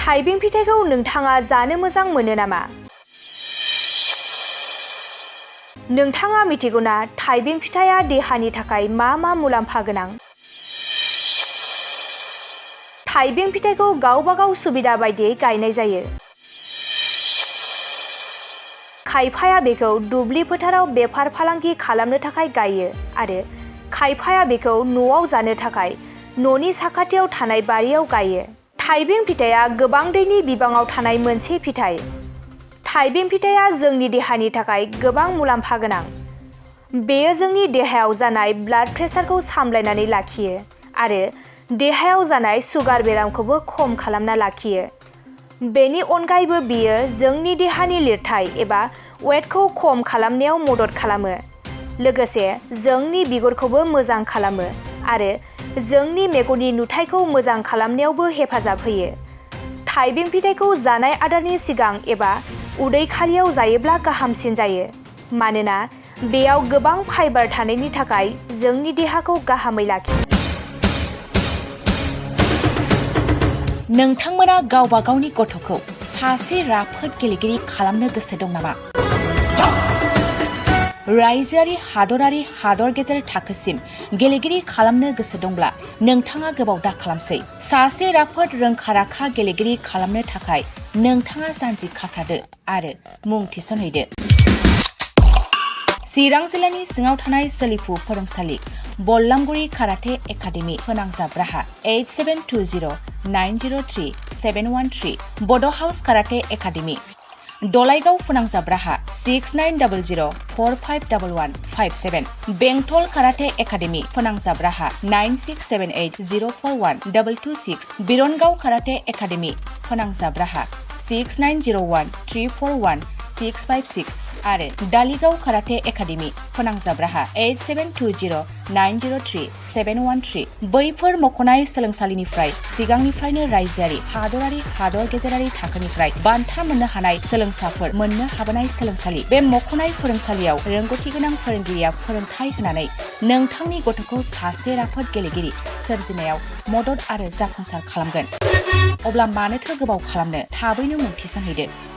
थाइबें फिथाइखौ नोंथाङा जानो मोजां मोनो नामा? नोंथाङा मिथिगौना थाइबें फिथाइया देहानि थाखाय मा मुलाम्फा गोनां? थाइबें फिथाइखौ गावबागाव सुबिदा बायदियै गायनाय जायो। खायफाया बेखौ दुब्लि फोथाराव बेफार फालांगि खालामनो थाखाय गायो आरो खायफाया बेखौ न'आव जानो थाखाय न'नि साखाथियाव थानाय बारियाव गायो। थाइबें फिथाइया गोबां दैनि बिबाङाव थानाय मोनसे फिथाइ। थाइबें फिथाइया जोंनि देहानि थाखाय गोबां मुलाम्फा गोनां। बेयो जोंनि देहायाव जानाय ब्लाड प्रेसारखौ सामलायनानै लाखियो आरो देहायाव जानाय सुगार बेरामखौबो खम खालामना लाखियो। बेनि अनगायैबो बेयो जोंनि देहानि लिरथाय एबा वेटखौ खम खालामनायाव मदद खालामो। लोगोसे जोंनि बिगुरखौबो मोजां खालामो आरो जोंनि मेगननि नुथायखौ मोजां खालामनायावबो हेफाजाब होयो। थाइबें फिथाइखौ जानाय आदारनि सिगां एबा उदै खालियाव जायोब्ला गाहामसिन जायो, मानोना बेयाव गोबां फाइबार थानायनि थाखाय जोंनि देहाखौ गाहामै लाखियो। नोंथांमोना गावबा गावनि गथ'खौ सासे राफोद गेलेगिरि खालामनो गोसो दं नामा? रायजोआरि, हादरारि, हादर गेजेर थाखोसिम गेलेगिरि खालामनो गोसो दंब्ला नोंथाङा गोबाव दा खालामसै। सासे राफोद रोंखा-राखा गेलेगिरि खालामनो थाखाय नोंथाङा जानजि खाफ्रादो आरो मुं थिसनहैदो। चिरां जिल्लानि सिङाव थानाय सोलिफु फोरोंसालि बल्लामगुरि काराटे एकाडेमि फोनांजाब राहा 8720903713 बड' हाउस काराटे एकाडेमि दलाइगाव फोनांजाब राहा 6900451157 बेंटल काराटे एकाडेमि फोनांजाब राहा 9678041226 बिरनगाव काराटे एकाडेमि फोनांजाब राहा 6901341656 आरो दालिगाव काराटे एकाडेमि फोनांजाब राहा 8720903713 बैफोर मख'नाय सोलोंसालिनिफ्राय सिगांनिफ्रायनो रायजोआरि, हादरारि, हादर गेजेरारि थाखोनिफ्राय बान्था मोननो हानाय सोलोंसाफोर मोननो हाबोनाय सोलोंसालि। बे मख'नाय फोरोंसालियाव रोंगौथि गोनां फोरोंगिरिया फोरोंथाय होनानै नोंथांनि गथ'खौ सासे राफोद गेलेगिरि सोरजिनायाव मदद आरो जाफुंसार खालामगोन। अब्ला मानोथो गोबाव खालामनो, थाबैनो मुं थिसनहैदो।